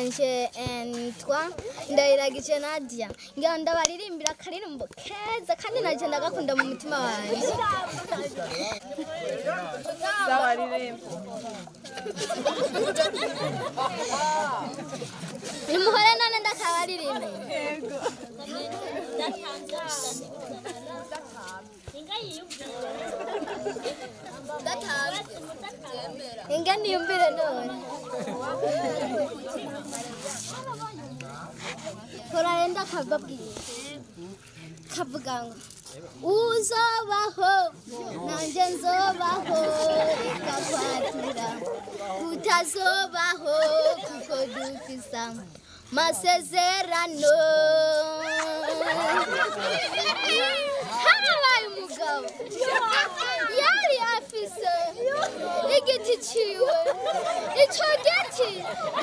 Nje nitwa Ndayiragije Nadia, ngira ndabaririmbira akaririmbo keza kandi naje ndagakunda mu mutima wanje. Nimuhore none ndakabaririmbe. Inga niyumvire none. Korarenda kababwiye kavuga ngo uzobaho nanje nzobaho, ikakwatura utazobaho kuko dufisa masezerano. Harabaye umugabo yari afise igiti ciwe, ico giti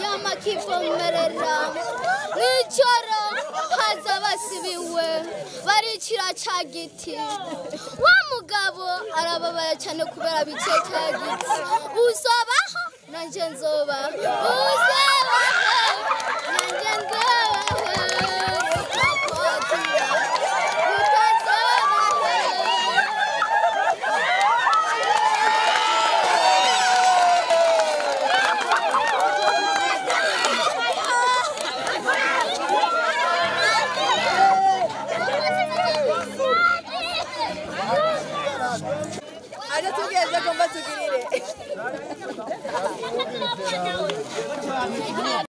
yama kivomerera mw'ijoro haza basibiwe baricira ca giti. Wa mugabo arababara cane kubera biciye ca giti. Uzobaho nanje nzobaho, uzobaho nanje nzobaho, utazobaho. Aje tugeze agomba tugirire.